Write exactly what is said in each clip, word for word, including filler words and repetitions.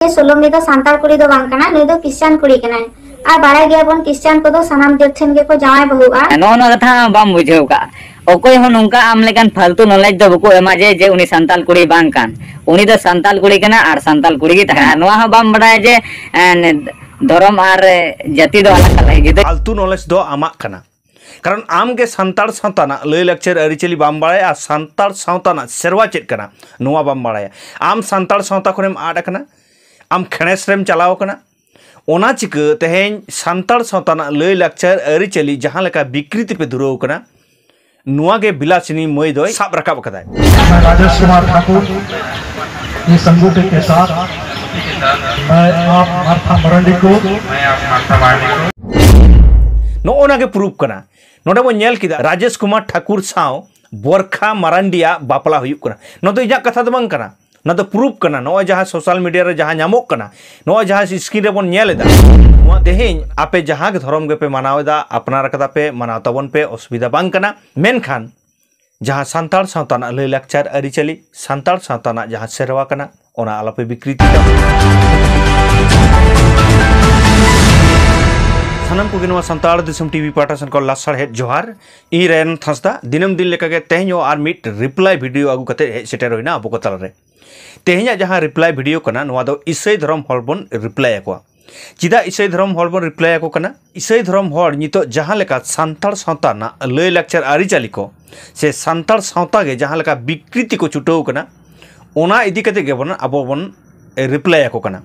ᱥᱳᱞᱳᱢᱤ ᱫᱚ ᱥᱟᱱᱛᱟᱲ ᱠᱩᱲᱤ ᱫᱚ ᱵᱟᱝ ᱠᱟᱱᱟ, ᱱᱩᱭ ᱫᱚ ᱠᱷᱨᱤᱥᱴᱟᱱ ᱠᱩᱲᱤ ᱠᱟᱱᱟᱭ᱾ ᱟᱨ ᱵᱟᱲᱟᱭ ᱜᱮᱭᱟᱵᱚᱱ ᱠᱷᱨᱤᱥᱴᱟᱱ ᱠᱚᱫᱚ ᱥᱟᱱᱟᱢ ᱡᱟᱹᱛ ᱴᱷᱮᱱ ᱜᱮᱠᱚ ᱡᱟᱶᱟᱭ ᱵᱟᱹᱦᱩᱜᱼᱟ᱾ ᱱᱚᱜᱼᱚ ᱱᱚᱣᱟ ᱠᱟᱛᱷᱟ ᱵᱟᱢ ᱵᱩᱡᱷᱟᱹᱣ ᱠᱟᱜᱼᱟ᱾ ᱚᱠᱚᱭ ᱦᱚᱸ ᱱᱚᱝᱠᱟ ᱟᱢ ᱞᱮᱠᱟᱱ ᱯᱷᱟᱞᱛᱩ ᱱᱚᱞᱮᱡᱽ ᱫᱚ ᱵᱟᱠᱚ ᱮᱢᱟ ᱡᱮ, ᱡᱮ ᱩᱱᱤ ᱥᱟᱱᱛᱟᱲ ᱠᱩᱲᱤ ᱵᱟᱝ ᱠᱟᱱ᱾ ᱩᱱᱤ ᱫᱚ ᱥᱟᱱᱛᱟᱲ ᱠᱩᱲᱤ ᱠᱟᱱᱟ ᱟᱨ ᱥᱟᱱᱛᱟᱲ ᱠᱩᱲᱤ ᱜᱮ ᱛᱟᱦᱮᱱᱟ᱾ ᱱᱚᱣᱟ ᱦᱚᱸ ᱵᱟᱢ ᱵᱟᱰᱟᱭᱟ ᱡᱮ, ᱮ, ᱫᱷᱚᱨᱚᱢ ᱟᱨ ᱡᱟᱹᱛᱤ ᱫᱚ ᱟᱞᱟᱜᱽ ᱟᱞᱟᱜᱽ ᱜᱮ᱾ ᱯᱷᱟᱞᱛᱩ ᱱᱚᱞᱮᱡᱽ ᱫᱚ ᱟᱢᱟᱜ ᱠᱟᱱᱟ᱾ ᱠᱟᱨᱚᱱ ᱟᱢ ᱜᱮ ᱥᱟᱱᱛᱟᱲ ᱥᱟᱶᱛᱟ ᱨᱮᱱᱟᱜ ᱞᱟᱹᱭ ᱞᱟᱠᱪᱟᱨ ᱟᱹᱨᱤᱪᱟᱹᱞᱤ ᱵᱟᱢ ᱵᱟᱲᱟᱭᱟ ᱟᱨ ᱥᱟᱱᱛᱟᱲ ᱥᱟᱶᱛᱟ ᱨᱮᱱᱟᱜ ᱥᱮᱨᱣᱟ ᱪᱮᱫ ᱠᱟᱱᱟ ᱱᱚᱣᱟ ᱵᱟᱢ ᱵᱟᱲᱟᱭᱟ᱾ ᱟᱢ ᱥᱟᱱᱛᱟᱲ ᱥᱟᱶᱛᱟ ᱠᱷᱚᱱᱮᱢ ᱟᱫ ᱟᱠᱟᱱᱟ, ᱟᱢ ᱠᱷᱮᱲᱮᱥ ᱨᱮᱢ ᱪᱟᱞᱟᱣ ᱟᱠᱟᱱᱟ᱾ ᱚᱱᱟ ᱪᱤᱠᱟᱹ ᱛᱮᱦᱮᱧ ᱥᱟᱱᱛᱟᱲ ᱥᱟᱶᱛᱟ ᱨᱮᱱᱟᱜ ᱞᱟᱹᱭ ᱞᱟᱠᱪᱟᱨ ᱟᱹᱨᱤᱪᱟᱹᱞᱤ ᱡᱟᱦᱟᱸ ᱞᱮᱠᱟ ᱵᱤᱠᱨᱤᱛᱤ ᱯᱮ ᱫᱷᱩᱨᱟᱹᱣ ᱟᱠᱟᱱᱟ, ᱱᱚᱣᱟ ᱜᱮ ᱵᱤᱞᱟᱥᱤᱱᱤ ᱢᱟᱹᱭ ᱫᱚᱭ ᱥᱟᱵ ᱨᱟᱠᱟᱵ ᱟᱠᱟᱫᱟᱭ᱾ मैं राजेश कुमार ठाकुर, ये संगठन के साथ मैं आप मार्था मरंडी को ᱱᱚᱜᱼᱚ ᱱᱟ ᱜᱮ ᱯᱨᱩᱯ ᱠᱟᱱᱟ᱾ ᱱᱚᱰᱮ ᱵᱚᱱ ᱧᱮᱞ ᱠᱮᱫᱟ ᱨᱟᱡᱮᱥ ᱠᱩᱢᱟᱨ ᱴᱷᱟᱠᱩᱨ ᱥᱟᱶ ᱵᱚᱨᱠᱷᱟ ᱢᱟᱨᱟᱱᱰᱤᱭᱟᱜ ᱵᱟᱯᱞᱟ ᱦᱩᱭᱩᱜ ᱠᱟᱱᱟ᱾ ᱱᱚᱣᱟ ᱫᱚ ᱤᱧᱟᱹᱜ ᱠᱟᱛᱷᱟ ᱫᱚ ᱵᱟᱝ ᱠᱟᱱᱟ, ᱱᱚᱣᱟ ᱫᱚ ᱯᱨᱩᱯ ᱠᱟᱱᱟ᱾ ᱱᱚᱜᱼᱚᱭ ᱡᱟᱦᱟᱸ ᱥᱳᱥᱟᱞ ᱢᱤᱰᱤᱭᱟ ᱨᱮ ᱡᱟᱦᱟᱸ ᱧᱟᱢᱚᱜ ᱠᱟᱱᱟ, ᱱᱚᱜᱼᱚᱭ ᱡᱟᱦᱟᱸ ᱥᱠᱨᱤᱱ ᱨᱮᱵᱚᱱ ᱧᱮᱞ ᱮᱫᱟ, ᱱᱚᱣᱟ ᱛᱮᱦᱮᱧ ᱟᱯᱮ ᱡᱟᱦᱟᱸ ᱜᱮ ᱫᱷᱚᱨᱚᱢ ᱜᱮᱯᱮ ᱢᱟᱱᱟᱣ ᱮᱫᱟ, ᱟᱯᱱᱟᱨ ᱠᱟᱫᱟ ᱯᱮ, ᱢᱟᱱᱟᱣ ᱛᱟᱵᱚᱱ ᱯᱮ, ᱚᱥᱩᱵᱤᱫᱷᱟ ᱵᱟᱝ ᱠᱟᱱᱟ᱾ ᱢᱮᱱᱠᱷᱟᱱ ᱡᱟᱦᱟᱸ ᱥᱟᱱᱛᱟᱲ ᱥᱟᱶᱛᱟ ᱨᱮᱱᱟᱜ ᱞᱟᱹᱭ ᱞᱟᱠᱪᱟᱨ ᱟᱹᱨᱤᱪᱟᱹᱞᱤ, ᱥᱟᱱᱛᱟᱲ ᱥᱟᱶᱛᱟ ᱨᱮᱱᱟᱜ ᱡᱟᱦᱟᱸ ᱥᱮᱨᱣᱟ ᱠᱟᱱᱟ, ᱚᱱᱟ ᱟᱞᱚᱯᱮ ᱵᱤᱠᱨᱤᱛᱤ ᱛᱟᱵᱚᱱᱟ᱾ ᱥᱟᱱᱟᱢ ᱠᱚᱜᱮ ᱱᱚᱣᱟ ᱥᱟᱱᱛᱟᱲ ᱫᱤᱥᱚᱢ ᱴᱤᱵᱷᱤ ᱯᱟᱦᱴᱟ ᱥᱮᱱ ᱠᱷᱚᱱ ᱞᱟᱥᱟᱲᱦᱮᱫ ᱡᱚᱦᱟᱨ᱾ ᱤᱧ ᱨᱮᱱ ᱛᱷᱟᱸᱥᱫᱟ ᱫᱤᱱᱟᱹᱢ ᱫᱤᱱ ᱞᱮᱠᱟᱜᱮ ᱛᱮᱦᱮᱧ ᱦᱚᱸ ᱟᱨ ᱢᱤᱫ ᱨᱤᱯᱞᱟᱭ ᱵᱷᱤᱰᱤᱭᱳ ᱟᱹᱜᱩ ᱠᱟᱛᱮ ᱦᱮᱡ ᱥᱮᱴᱮᱨ ᱦᱩᱭᱱᱟ ᱟᱵᱚ ᱠᱚ ᱛᱟᱞᱟᱨᱮ᱾ ᱛᱮᱦᱮᱧᱟᱜ ᱡᱟᱦᱟᱸ ᱨᱤᱯᱞᱟᱭ ᱵᱷᱤᱰᱤᱭᱳ ᱠᱟᱱᱟ, ᱱᱚᱣᱟ ᱫᱚ ᱤᱥᱟᱹᱭ ᱫᱷᱚᱨᱚᱢ ᱦᱚᱲ ᱵᱚᱱ ᱨᱤᱯᱞᱟᱭ ᱟᱠᱚᱣᱟ᱾ ᱪᱮᱫᱟᱜ ᱤᱥᱟᱹᱭ ᱫᱷᱚᱨᱚᱢ ᱦᱚᱲ ᱵᱚᱱ ᱨᱤᱯᱞᱟᱭ ᱟᱠᱚ ᱠᱟᱱᱟ? ᱤᱥᱟᱹᱭ ᱫᱷᱚᱨᱚᱢ ᱦᱚᱲ ᱱᱤᱛᱚᱜ ᱡᱟᱦᱟᱸ ᱞᱮᱠᱟ ᱥᱟᱱᱛᱟᱲ ᱥᱟᱶᱛᱟ ᱨᱮᱱᱟᱜ ᱞᱟᱹᱭ ᱞᱟᱠᱪᱟᱨ ᱟᱹᱨᱤᱪᱟᱹᱞᱤ ᱠᱚ ᱥᱮ ᱥᱟᱱᱛᱟᱲ ᱥᱟᱶᱛᱟ ᱜᱮ ᱡᱟᱦᱟᱸ ᱞᱮᱠᱟ ᱵᱤᱠᱨᱤᱛᱤ ᱠᱚ ᱪᱷᱩᱴᱟᱹᱣ ᱠᱟᱱᱟ, ᱚᱱᱟ ᱤᱫᱤ ᱠᱟᱛᱮ ᱜᱮᱵᱚᱱ ᱟᱵᱚ ᱵᱚᱱ ᱨᱤᱯᱞᱟᱭ ᱟᱠᱚ ᱠᱟᱱᱟ᱾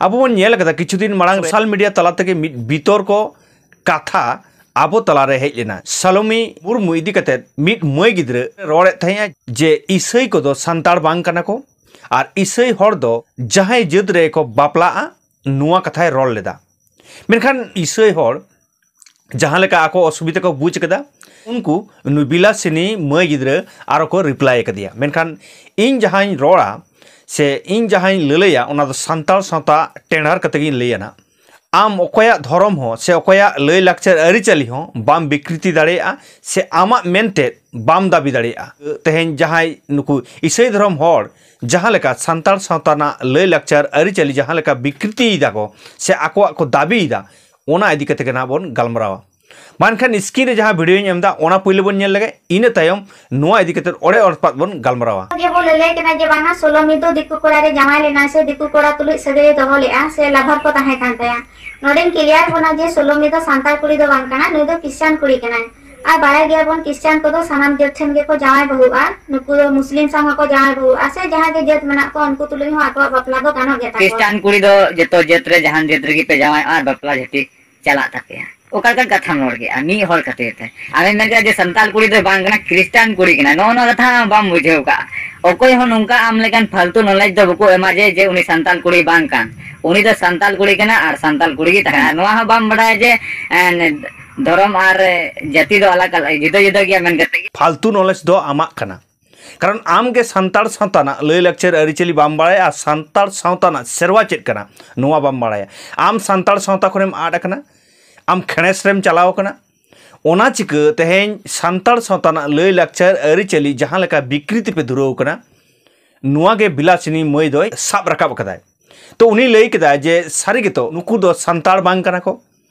ᱟᱵᱚ ᱵᱚᱱ ᱧᱮᱞ ᱠᱟᱫᱟ ᱠᱤᱪᱷᱩ ᱫᱤᱱ ᱢᱟᱲᱟᱝ ᱥᱳᱥᱟᱞ ᱢᱤᱰᱤᱭᱟ ᱛᱟᱞᱟ ᱛᱮᱜᱮ ᱢᱤᱫ ᱵᱤᱛᱚᱨᱠᱚ ᱠᱟᱛᱷᱟ ᱟᱵᱚ ᱛᱟᱞᱟᱨᱮ ᱦᱮᱡ ᱞᱮᱱᱟ᱾ ᱥᱟᱞᱚᱢᱤ ᱢᱩᱨᱢᱩ ᱤᱫᱤ ᱠᱟᱛᱮ ᱢᱤᱫ ᱢᱟᱹᱭ ᱜᱤᱫᱽᱨᱟᱹ ᱨᱚᱲᱮᱫ ᱛᱟᱦᱮᱸᱜᱼᱟ ᱡᱮ ᱤᱥᱟᱹᱭ ᱠᱚᱫᱚ ᱥᱟᱱᱛᱟᱲ ᱵᱟᱝ ᱠᱟᱱᱟ ᱠᱚ ᱟᱨ ᱤᱥᱟᱹᱭ ᱦᱚᱲ ᱫᱚ ᱡᱟᱦᱟᱸᱭ ᱡᱟᱹᱛ ᱨᱮ ᱠᱚ ᱵᱟᱯᱞᱟᱜᱼᱟ, ᱱᱚᱣᱟ ᱠᱟᱛᱷᱟᱭ ᱨᱚᱲ ᱞᱮᱫᱟ᱾ ᱢᱮᱱᱠᱷᱟᱱ ᱤᱥᱟᱹᱭ ᱦᱚᱲ ᱡᱟᱦᱟᱸ ᱞᱮᱠᱟ ᱟᱠᱚ ᱚᱥᱩᱵᱤᱫᱷᱟ ᱠᱚ ᱵᱩᱡᱽ ᱠᱮᱫᱟ, ᱩᱱᱠᱩ ᱱᱩᱭ ᱵᱤᱞᱟᱥᱤᱱᱤ ᱢᱟᱹᱭ ᱜᱤᱫᱽᱨᱟᱹ ᱟᱨᱚ ᱠᱚ ᱨᱤᱯᱞᱟᱭ ᱟᱠᱟᱫᱮᱭᱟ᱾ ᱢᱮᱱᱠᱷᱟᱱ ᱤᱧ ᱡᱟᱦᱟᱸᱧ ᱨᱚᱲᱟ ᱥᱮ ᱤᱧ ᱡᱟᱦᱟᱸᱧ ᱞᱟᱹᱞᱟᱹᱭᱟ, ᱚᱱᱟ ᱫᱚ ᱥᱟᱱᱛᱟᱲ ᱥᱟᱶᱛᱟ ᱴᱮᱸᱰᱟᱨ ᱠᱟᱛᱮ ᱜᱤᱧ ᱞᱟᱹᱭᱟ ᱱᱟᱜ᱾ ᱟᱢ ᱚᱠᱚᱭᱟᱜ ᱫᱷᱚᱨᱚᱢ ᱦᱚᱸ ᱥᱮ ᱚᱠᱚᱭᱟᱜ ᱞᱟᱹᱭ ᱞᱟᱠᱪᱟᱨ ᱟᱹᱨᱤᱪᱟᱹᱞᱤ ᱦᱚᱸ ᱵᱟᱢ ᱵᱤᱠᱨᱤᱛᱤ ᱫᱟᱲᱮᱭᱟᱜᱼᱟ ᱥᱮ ᱟᱢᱟᱜ ᱢᱮᱱᱛᱮ ᱵᱟᱢ ᱫᱟᱹᱵᱤ ᱫᱟᱲᱮᱭᱟᱜᱼᱟ᱾ ᱛᱮᱦᱮᱧ ᱡᱟᱦᱟᱸᱭ ᱱᱩᱠᱩ ᱤᱥᱟᱹᱭ ᱫᱷᱚᱨᱚᱢ ᱦᱚᱲ ᱡᱟᱦᱟᱸ ᱞᱮᱠᱟ ᱥᱟᱱᱛᱟᱲ ᱥᱟᱶᱛᱟ ᱨᱮᱱᱟᱜ ᱞᱟᱹᱭ ᱞᱟᱠᱪᱟᱨ ᱟᱹᱨᱤᱪᱟᱹᱞᱤ ᱡᱟᱦᱟᱸ ᱞᱮᱠᱟ ᱵᱤᱠᱨᱤᱛᱤᱭ ᱫᱟᱠᱚ ᱥᱮ ᱟᱠᱚᱣᱟᱜ ᱠᱚ ᱫᱟᱹᱵᱤᱭᱮᱫᱟ, ᱚᱱᱟ ᱤᱫᱤ ᱠᱟᱛᱮ ᱜᱮ ᱱᱟᱦᱟᱜ ᱵᱚᱱ ᱜᱟᱞᱢᱟᱨᱟᱣᱟ᱾ ᱢᱟ ᱮᱱᱠᱷᱟᱱ screen ᱨᱮ ᱡᱟᱦᱟᱸ videoᱧ ᱮᱢ ᱮᱫᱟ, ᱚᱱᱟ ᱯᱩᱭᱞᱩ ᱵᱚᱱ ᱧᱮᱞ ᱞᱮᱜᱮ, ᱤᱱᱟᱹ ᱛᱟᱭᱚᱢ ᱱᱚᱣᱟ ᱤᱫᱤ ᱠᱟᱛᱮ ᱚᱲᱮ ᱚᱲᱯᱟᱛ ᱵᱚᱱ ᱜᱟᱞᱢᱟᱨᱟᱣᱟ᱾ ᱜᱮ ᱵᱚ ᱞᱟᱹᱞᱟᱹᱭ ᱠᱟᱱᱟ ᱡᱮ ᱵᱟᱝᱟ, ᱥᱳᱞᱳᱢᱤ ᱫᱚ ᱫᱤᱠᱩ ᱠᱚᱲᱟ ᱨᱮ ᱡᱟᱶᱟᱭ ᱞᱮᱱᱟᱭ ᱥᱮ ᱫᱤᱠᱩ ᱠᱚᱲᱟ ᱛᱩᱞᱩᱡ ᱥᱟᱹᱜᱟᱹᱭ ᱮ ᱫᱚᱦᱚ ᱞᱮᱫᱼᱟ ᱥᱮ ᱞᱟᱵᱷᱟᱨ ᱠᱚ ᱛᱟᱦᱮᱸ ᱠᱟᱱ ᱛᱟᱭᱟ᱾ ᱱᱚᱰᱮᱧ clear ᱵᱚᱱᱟ ᱡᱮ ᱥᱳᱞᱳᱢᱤ ᱫᱚ ᱥᱟᱱᱛᱟᱲ ᱠᱩᱲᱤ ᱫᱚ ᱵᱟᱝ ᱠᱟᱱᱟ, ᱱᱩᱭ ᱫᱚ ᱠᱷᱨᱤᱥᱴᱟᱱ ᱠᱩᱲᱤ ᱠᱟᱱᱟᱭ᱾ ᱟᱨ ᱵᱟᱲᱟᱭ ᱜᱮᱭᱟᱵᱚᱱ ᱠᱷᱨᱤᱥᱴᱟᱱ ᱠᱚᱫᱚ ᱥᱟᱱᱟᱢ ᱡᱟᱹᱛ ᱴᱷᱮᱱ ᱜᱮᱠᱚ ᱡᱟᱶᱟᱭ ᱵᱟᱹᱦᱩᱜᱼᱟ, ᱱᱩᱠᱩ ᱫᱚ ᱢᱩᱥᱞᱤᱢ ᱥᱟᱶ ᱦᱚᱸᱠᱚ ᱡᱟᱶᱟᱭ ᱵᱟᱹᱦᱩᱜᱼᱟ ᱥᱮ ᱡᱟᱦᱟᱸ ᱜᱮ ᱡᱟᱹᱛ ᱢᱮᱱᱟᱜ ᱠᱚᱣᱟ ᱩᱱᱠᱩ ᱛᱩᱞᱩᱡ ᱦᱚᱸ ᱟᱠᱚᱣᱟᱜ ᱵᱟᱯᱞᱟ ᱫᱚ ᱜᱟᱱᱚᱜ ᱜᱮ ᱛᱟᱠᱚᱣᱟ᱾ ᱠᱷᱨᱤᱥᱴᱟᱱ ᱠᱩᱲᱤ ᱫᱚ ᱡᱚᱛᱚ ᱡᱟᱹᱛ ᱨᱮ ᱡᱟᱦᱟᱱ ᱡᱟᱹᱛ ᱨᱮᱜᱮ ᱯᱮ ᱡᱟᱶᱟᱭᱚᱜᱼᱟ ᱟᱨ ᱵᱟᱯᱞᱟ ᱡᱷᱟᱹᱴᱤ ᱪᱟᱞᱟᱜ ᱛᱟᱯᱮᱭᱟ᱾ ᱚᱠᱟ ᱞᱮᱠᱟᱱ ᱠᱟᱛᱷᱟᱢ ᱨᱚᱲ ᱠᱮᱜᱼᱟ ᱢᱤᱫ ᱦᱚᱲ ᱠᱷᱟᱹᱛᱤᱨ ᱛᱮ? ᱟᱢᱮᱢ ᱢᱮᱱ ᱠᱮᱫᱟ ᱡᱮ ᱥᱟᱱᱛᱟᱲ ᱠᱩᱲᱤ ᱫᱚ ᱵᱟᱝ ᱠᱟᱱᱟ, ᱠᱷᱨᱤᱥᱴᱟᱱ ᱠᱩᱲᱤ ᱠᱟᱱᱟ, ᱱᱚᱜᱼᱚ ᱱᱚᱣᱟ ᱠᱟᱛᱷᱟ ᱵᱟᱢ ᱵᱩᱡᱷᱟᱹᱣ ᱠᱟᱜᱼᱟ᱾ ᱚᱠᱚᱭ ᱦᱚᱸ ᱱᱚᱝᱠᱟ ᱟᱢ ᱞᱮᱠᱟᱱ ᱯᱷᱟᱞᱛᱩ knowledge ᱫᱚ ᱵᱟᱠᱚ ᱮᱢᱟ ᱡᱮ, ᱡᱮ ᱩᱱᱤ ᱥᱟᱱᱛᱟᱲ ᱠᱩᱲᱤ ᱵᱟᱝ ᱠᱟᱱ, ᱩᱱᱤ ᱫᱚ ᱥᱟᱱᱛᱟᱲ ᱠᱩᱲᱤ ᱠᱟᱱᱟ ᱟᱨ ᱥᱟᱱᱛᱟᱲ ᱠᱩᱲᱤ ᱜᱮ ᱛᱟᱦᱮᱱᱟ᱾ ᱱᱚᱣᱟ ᱦᱚᱸ ᱵᱟᱢ ᱵᱟᱰᱟᱭᱟ ᱡᱮ ᱮᱸ, ᱫᱷᱚᱨᱚᱢ ᱟᱨ ᱡᱟᱹᱛᱤ ᱫᱚ ᱟᱞᱟᱜᱽ ᱟᱞᱟᱜᱽ, ᱡᱩᱫᱟᱹ ᱡᱩᱫᱟᱹ ᱜᱮᱭᱟ ᱢᱮᱱ ᱠᱟᱛᱮ ᱜᱮ᱾ ᱯᱷᱟᱞᱛᱩ knowledge ᱫᱚ ᱟᱢᱟᱜ ᱠᱟᱱᱟ᱾ ᱠᱟᱨᱚᱱ ᱟᱢ ᱜᱮ ᱥᱟᱱᱛᱟᱲ ᱥᱟᱶᱛᱟ ᱨᱮᱱᱟᱜ ᱞᱟᱹᱭ ᱞᱟᱠᱪᱟᱨ ᱟᱹᱨᱤᱪᱟᱹᱞᱤ ᱵᱟᱢ ᱵᱟᱲᱟᱭᱟ ᱟᱨ ᱥᱟᱱᱛᱟᱲ ᱥᱟᱶᱛᱟ ᱨᱮᱱᱟᱜ ᱥᱮᱨᱣᱟ ᱪᱮᱫ ᱠᱟᱱᱟ ᱱᱚᱣᱟ ᱵᱟᱢ ᱵᱟᱲᱟᱭᱟ᱾ ᱟᱢ ᱥᱟᱱᱛᱟᱲ ᱥᱟᱶᱛᱟ ᱠᱷᱚᱱᱮᱢ ᱟᱫ ᱟᱠᱟᱱᱟ, ᱟᱢ ᱠᱷᱮᱲᱮᱥ ᱨᱮᱢ ᱪᱟᱞᱟᱣ ᱟᱠᱟᱱᱟ᱾ ᱚᱱᱟ ᱪᱤᱠᱟᱹ ᱛᱮᱦᱮᱧ ᱥᱟᱱᱛᱟᱲ ᱥᱟᱶᱛᱟ ᱨᱮᱱᱟᱜ ᱞᱟᱹᱭ ᱞᱟᱠᱪᱟᱨ ᱟᱹᱨᱤᱪᱟᱹᱞᱤ ᱡᱟᱦᱟᱸ ᱞᱮᱠᱟ ᱵᱤᱠᱨᱤᱛᱤ ᱯᱮ ᱫᱷᱩᱨᱟᱹᱣ ᱟᱠᱟᱱᱟ, ᱱᱚᱣᱟ ᱜᱮ ᱵᱤᱞᱟᱥᱤᱱᱤ ᱢᱟᱹᱭ ᱫᱚᱭ ᱥᱟᱵ ᱨᱟᱠᱟᱵ ᱟᱠᱟᱫᱟᱭ᱾ ᱛᱚ ᱩᱱᱤ ᱞᱟᱹᱭ ᱠᱮᱫᱟᱭ ᱡᱮ ᱥᱟᱹᱨᱤ ᱜᱮᱛᱚ ᱱᱩᱠᱩ ᱫᱚ ᱥᱟᱱᱛᱟᱲ ᱵᱟᱝ ᱠᱟᱱᱟ ᱠᱚ,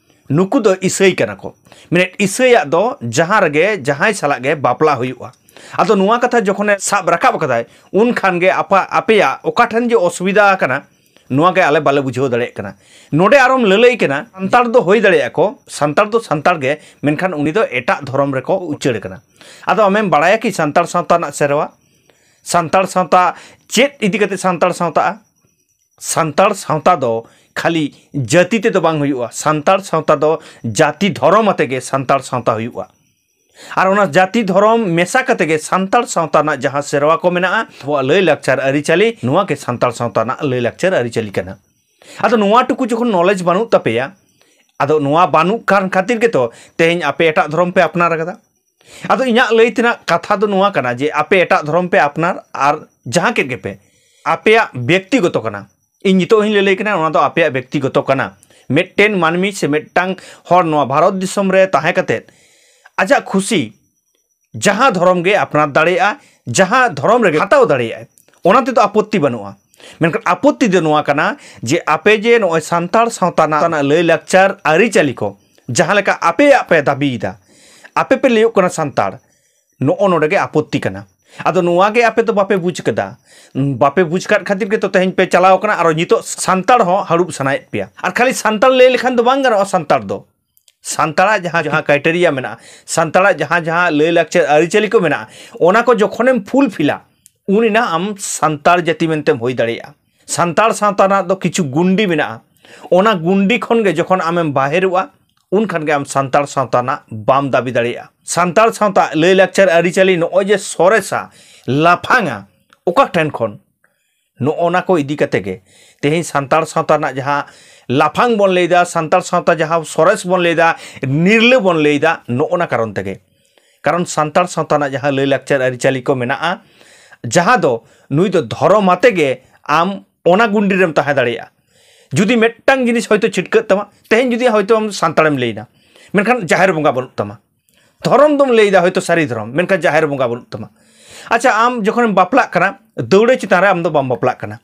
ᱱᱩᱠᱩ ᱫᱚ ᱤᱥᱟᱹᱭ ᱠᱟᱱᱟ ᱠᱚ᱾ ᱢᱮᱱᱮᱫ ᱤᱥᱟᱹᱭᱟᱜ ᱫᱚ ᱡᱟᱦᱟᱸ ᱨᱮᱜᱮ ᱡᱟᱦᱟᱸᱭ ᱥᱟᱞᱟᱜ ᱜᱮ ᱵᱟᱯᱞᱟ ᱦᱩᱭᱩᱜᱼᱟ᱾ ᱟᱫᱚ ᱱᱚᱣᱟ ᱠᱟᱛᱷᱟ ᱡᱚᱠᱷᱚᱱᱮ ᱥᱟᱵ ᱨᱟᱠᱟᱵ ᱟᱠᱟᱫᱟᱭ, ᱩᱱ ᱠᱷᱟᱱ ᱜᱮ ᱟᱯᱟ-, ᱟᱯᱮᱭᱟᱜ ᱚᱠᱟ ᱴᱷᱮᱱ ᱡᱮ ᱚᱥᱩᱵᱤᱫᱷᱟ ᱟᱠᱟᱱᱟ, ᱱᱚᱣᱟ ᱜᱮ ᱟᱞᱮ ᱵᱟᱞᱮ ᱵᱩᱡᱷᱟᱹᱣ ᱫᱟᱲᱮᱭᱟᱜ ᱠᱟᱱᱟ᱾ ᱱᱚᱰᱮ ᱟᱨᱚᱢ ᱞᱟᱹᱞᱟᱹᱭ ᱠᱟᱱᱟ, ᱥᱟᱱᱛᱟᱲ ᱫᱚ ᱦᱩᱭ ᱫᱟᱲᱮᱭᱟᱜᱼᱟ ᱠᱚ, ᱥᱟᱱᱛᱟᱲ ᱫᱚ ᱥᱟᱱᱛᱟᱲ ᱜᱮ, ᱢᱮᱱᱠᱷᱟᱱ ᱩᱱᱤ ᱫᱚ ᱮᱴᱟᱜ ᱫᱷᱚᱨᱚᱢ ᱨᱮᱠᱚ ᱩᱪᱟᱹᱲ ᱠᱟᱱᱟ᱾ ᱟᱫᱚ ᱟᱢᱮᱢ ᱵᱟᱲᱟᱭᱟ ᱠᱤ ᱥᱟᱱᱛᱟᱲ ᱥᱟᱶᱛᱟ ᱨᱮᱱᱟᱜ ᱥᱮᱨᱣᱟ? ᱥᱟᱱᱛᱟᱲ ᱥᱟᱶᱛᱟ ᱪᱮᱫ ᱤᱫᱤ ᱠᱟᱛᱮ ᱥᱟᱱᱛᱟᱲ ᱥᱟᱶᱛᱟᱜᱼᱟ? ᱥᱟᱱᱛᱟᱲ ᱥᱟᱶᱛᱟ ᱫᱚ ᱠᱷᱟᱹᱞᱤ ᱡᱟᱹᱛᱤ ᱛᱮᱫᱚ ᱵᱟᱝ ᱦᱩᱭᱩᱜᱼᱟ᱾ ᱥᱟᱱᱛᱟᱲ ᱥᱟᱶᱛᱟ ᱫᱚ ᱡᱟᱹᱛᱤ ᱫᱷᱚᱨᱚᱢ ᱟᱛᱮ ᱜᱮ ᱥᱟᱱᱛᱟᱲ ᱥᱟᱶᱛᱟ ᱦᱩᱭᱩᱜᱼᱟ᱾ ᱟᱨ ᱚᱱᱟ ᱡᱟᱹᱛᱤ ᱫᱷᱚᱨᱚᱢ ᱢᱮᱥᱟ ᱠᱟᱛᱮ ᱜᱮ ᱥᱟᱱᱛᱟᱲ ᱥᱟᱶᱛᱟ ᱨᱮᱱᱟᱜ ᱡᱟᱦᱟᱸ ᱥᱮᱨᱣᱟ ᱠᱚ ᱢᱮᱱᱟᱜᱼᱟ, ᱟᱵᱚᱣᱟᱜ ᱞᱟᱹᱭ ᱞᱟᱠᱪᱟᱨ ᱟᱹᱨᱤᱪᱟᱹᱞᱤ, ᱱᱚᱣᱟ ᱜᱮ ᱥᱟᱱᱛᱟᱲ ᱥᱟᱶᱛᱟ ᱨᱮᱱᱟᱜ ᱞᱟᱹᱭ ᱞᱟᱠᱪᱟᱨ ᱟᱹᱨᱤᱪᱟᱹᱞᱤ ᱠᱟᱱᱟ᱾ ᱟᱫᱚ ᱱᱚᱣᱟ ᱴᱩᱠᱩ ᱡᱚᱠᱷᱚᱱ knowledge ᱵᱟᱹᱱᱩᱜ ᱛᱟᱯᱮᱭᱟ, ᱟᱫᱚ ᱱᱚᱣᱟ ᱵᱟᱹᱱᱩᱜ ᱠᱟᱱ ᱠᱷᱟᱹᱛᱤᱨ ᱜᱮᱛᱚ ᱛᱮᱦᱮᱧ ᱟᱯᱮ ᱮᱴᱟᱜ ᱫᱷᱚᱨᱚᱢ ᱯᱮ ᱟᱯᱱᱟᱨ ᱟᱠᱟᱫᱟ᱾ ᱟᱫᱚ ᱤᱧᱟᱹᱜ ᱞᱟᱹᱭ ᱛᱮᱱᱟᱜ ᱠᱟᱛᱷᱟ ᱫᱚ ᱱᱚᱣᱟ ᱠᱟᱱᱟ ᱡᱮ ᱟᱯᱮ ᱮᱴᱟᱜ ᱫᱷᱚᱨᱚᱢ ᱯᱮ ᱟᱯᱱᱟᱨ ᱟᱨ ᱡᱟᱦᱟᱸ ᱠᱮᱫ ᱜᱮᱯᱮ, ᱟᱯᱮᱭᱟᱜ ᱵᱮᱠᱛᱤᱜᱚᱛᱚ ᱠᱟᱱᱟ᱾ ᱤᱧ ᱱᱤᱛᱚᱜ ᱦᱚᱸᱧ ᱞᱟᱹᱞᱟᱹᱭ ᱠᱟᱱᱟ, ᱚᱱᱟ ᱫᱚ ᱟᱯᱮᱭᱟᱜ ᱵᱮᱠᱛᱤᱜᱚᱛᱚ ᱠᱟᱱᱟ᱾ ᱢᱤᱫᱴᱮᱱ ᱢᱟᱹᱱᱢᱤ ᱥᱮ ᱢᱤᱫᱴᱟᱝ ᱦᱚᱲ ᱱᱚᱣᱟ ᱵᱷᱟᱨᱚᱛ ᱫᱤᱥᱚᱢ ᱨᱮ ᱛᱟᱦᱮᱸ ᱠᱟᱛᱮᱫ ᱟᱡᱟᱜ ᱠᱷᱩᱥᱤ ᱡᱟᱦᱟᱸ ᱫᱷᱚᱨᱚᱢ ᱜᱮ ᱟᱯᱱᱟᱨ ᱫᱟᱲᱮᱭᱟᱜᱼᱟ, ᱡᱟᱦᱟᱸ ᱫᱷᱚᱨᱚᱢ ᱨᱮᱜᱮ ᱦᱟᱛᱟᱣ ᱫᱟᱲᱮᱭᱟᱜᱼᱟᱭ, ᱚᱱᱟ ᱛᱮᱫᱚ ᱟᱯᱚᱛᱛᱤ ᱵᱟᱹᱱᱩᱜᱼᱟ᱾ ᱢᱮᱱᱠᱷᱟᱱ ᱟᱯᱚᱛᱛᱤ ᱫᱚ ᱱᱚᱣᱟ ᱠᱟᱱᱟ ᱡᱮ ᱟᱯᱮ ᱡᱮ ᱱᱚᱜᱼᱚᱭ ᱥᱟᱱᱛᱟᱲ ᱥᱟᱶᱛᱟ ᱨᱮᱱᱟᱜ ᱞᱟᱹᱭ ᱞᱟᱠᱪᱟᱨ ᱟᱹᱨᱤᱪᱟᱹᱞᱤ ᱠᱚ ᱡᱟᱦᱟᱸ ᱞᱮᱠᱟ ᱟᱯᱮᱭᱟᱜ ᱯᱮ ᱫᱟᱹᱵᱤᱭᱮᱫᱟ, ᱟᱯᱮ ᱯᱮ ᱞᱟᱹᱭᱚᱜ ᱠᱟᱱᱟ ᱥᱟᱱᱛᱟᱲ, ᱱᱚᱜᱼᱚ ᱱᱚᱰᱮ ᱜᱮ ᱟᱯᱚᱛᱛᱤ ᱠᱟᱱᱟ᱾ ᱟᱫᱚ ᱱᱚᱣᱟ ᱜᱮ ᱟᱯᱮ ᱫᱚ ᱵᱟᱯᱮ ᱵᱩᱡᱽ ᱠᱟᱫᱟ, ᱵᱟᱯᱮ ᱵᱩᱡᱽ ᱠᱟᱫ ᱠᱷᱟᱹᱛᱤᱨ ᱜᱮᱛᱚ ᱛᱮᱦᱮᱧ ᱯᱮ ᱪᱟᱞᱟᱣ ᱠᱟᱱᱟ ᱟᱨᱚ ᱱᱤᱛᱚᱜ ᱥᱟᱱᱛᱟᱲ ᱦᱚᱸ ᱦᱟᱹᱲᱩᱵ ᱥᱟᱱᱟᱭᱮᱫ ᱯᱮᱭᱟ᱾ ᱟᱨ ᱠᱷᱟᱹᱞᱤ ᱥᱟᱱᱛᱟᱲ ᱞᱟᱹᱭ ᱞᱮᱠᱷᱟᱱ ᱫᱚ ᱵᱟᱝ ᱜᱟᱱᱚᱜᱼᱟ, ᱥᱟᱱᱛᱟᱲ ᱫᱚ ᱥᱟᱱᱛᱟᱲᱟᱜ ᱡᱟᱦᱟᱸ ᱡᱟᱦᱟᱸ ᱠᱨᱟᱭᱴᱮᱨᱤᱭᱟ ᱢᱮᱱᱟᱜᱼᱟ, ᱥᱟᱱᱛᱟᱲᱟᱜ ᱡᱟᱦᱟᱸ ᱡᱟᱦᱟᱸ ᱞᱟᱹᱭ ᱞᱟᱠᱪᱟᱨ ᱟᱹᱨᱤᱪᱟᱹᱞᱤ ᱠᱚ ᱢᱮᱱᱟᱜᱼᱟ, ᱚᱱᱟ ᱠᱚ ᱡᱚᱠᱷᱚᱱᱮᱢ ᱯᱷᱩᱞᱯᱷᱤᱞᱟ, ᱩᱱ ᱮᱱᱟ ᱟᱢ ᱥᱟᱱᱛᱟᱲ ᱡᱟᱹᱛᱤ ᱢᱮᱱᱛᱮᱢ ᱦᱩᱭ ᱫᱟᱲᱮᱭᱟᱜᱼᱟ᱾ ᱥᱟᱱᱛᱟᱲ ᱥᱟᱶᱛᱟ ᱨᱮᱱᱟᱜ ᱫᱚ ᱠᱤᱪᱷᱩ ᱜᱩᱱᱰᱤ ᱢᱮᱱᱟᱜᱼᱟ, ᱚᱱᱟ ᱜᱩᱱᱰᱤ ᱠᱷᱚᱱ ᱜᱮ ᱡᱚᱠᱷᱚᱱ ᱟᱢᱮᱢ ᱵᱟᱦᱮᱨᱚᱜᱼᱟ, ᱩᱱ ᱠᱷᱟᱱ ᱜᱮ ᱟᱢ ᱥᱟᱱᱛᱟᱲ ᱥᱟᱶᱛᱟ ᱨᱮᱱᱟᱜ ᱵᱟᱢ ᱫᱟᱹᱵᱤ ᱫᱟᱲᱮᱭᱟᱜᱼᱟ᱾ ᱥᱟᱱᱛᱟᱲ ᱥᱟᱶᱛᱟ ᱞᱟᱹᱭ ᱞᱟᱠᱪᱟᱨ ᱟᱹᱨᱤᱪᱟᱹᱞᱤ ᱱᱚᱜᱼᱚᱭ ᱡᱮ ᱥᱚᱨᱮᱥᱟ, ᱞᱟᱯᱷᱟᱝᱟ, ᱚᱠᱟ ᱴᱷᱮᱱ ᱠᱷᱚᱱ? ᱱᱚᱜᱼᱚ ᱱᱟ ᱠᱚ ᱤᱫᱤ ᱠᱟᱛᱮ ᱜᱮ ᱛᱮᱦᱮᱧ ᱥᱟᱱᱛᱟᱲ ᱥᱟᱶᱛᱟ ᱨᱮᱱᱟᱜ ᱡᱟᱦᱟᱸ ᱞᱟᱯᱷᱟᱝ ᱵᱚᱱ ᱞᱟᱹᱭᱫᱟ, ᱥᱟᱱᱛᱟᱲ ᱥᱟᱶᱛᱟ ᱡᱟᱦᱟᱸ ᱥᱚᱨᱮᱥ ᱵᱚᱱ ᱞᱟᱹᱭᱫᱟ, ᱱᱤᱨᱞᱟᱹ ᱵᱚᱱ ᱞᱟᱹᱭᱫᱟ, ᱱᱚᱜᱼᱚ ᱱᱟ ᱠᱟᱨᱚᱱ ᱛᱮᱜᱮ᱾ ᱠᱟᱨᱚᱱ ᱥᱟᱱᱛᱟᱲ ᱥᱟᱶᱛᱟ ᱨᱮᱱᱟᱜ ᱡᱟᱦᱟᱸ ᱞᱟᱹᱭ ᱞᱟᱠᱪᱟᱨ ᱟᱹᱨᱤᱪᱟᱹᱞᱤ ᱠᱚ ᱢᱮᱱᱟᱜᱼᱟ, ᱡᱟᱦᱟᱸ ᱫᱚ ᱱᱩᱭ ᱫᱚ ᱫᱷᱚᱨᱚᱢ ᱟᱛᱮ ᱜᱮ ᱟᱢ ᱚᱱᱟ ᱜᱩᱱᱰᱤ ᱨᱮᱢ ᱛᱟᱦᱮᱸ ᱫᱟᱲᱮᱭᱟᱜᱼᱟ᱾ ᱡᱩᱫᱤ ᱢᱤᱫᱴᱟᱝ ᱡᱤᱱᱤᱥ ᱦᱚᱭᱛᱳ ᱪᱷᱤᱴᱠᱟᱹᱜ ᱛᱟᱢᱟ, ᱛᱮᱦᱮᱧ ᱡᱩᱫᱤ ᱦᱚᱭᱛᱳ ᱟᱢ ᱥᱟᱱᱛᱟᱲᱮᱢ ᱞᱟᱹᱭᱱᱟ, ᱢᱮᱱᱠᱷᱟᱱ ᱡᱟᱦᱮᱨ ᱵᱚᱸᱜᱟ ᱵᱟᱹᱱᱩᱜ ᱛᱟᱢᱟ, ᱫᱷᱚᱨᱚᱢ ᱫᱚᱢ ᱞᱟᱹᱭᱫᱟ ᱦᱚᱭᱛᱳ ᱥᱟᱹᱨᱤ ᱫᱷᱚᱨᱚᱢ, ᱢᱮᱱᱠᱷᱟᱱ ᱡᱟᱦᱮᱨ ᱵᱚᱸᱜᱟ ᱵᱟᱹᱱᱩᱜ ᱛᱟᱢᱟ᱾ ᱟᱪᱪᱷᱟ, ᱟᱢ ᱡᱚᱠᱷᱚᱱᱮᱢ ᱵᱟᱯᱞᱟᱜ ᱠᱟᱱᱟ, ᱫᱟᱹᱣᱲᱟᱹ ᱪᱮᱛᱟᱱ ᱨᱮ ᱟᱢ ᱫᱚ ᱵᱟᱢ ᱵᱟᱯᱞᱟᱜ ᱠᱟᱱᱟ,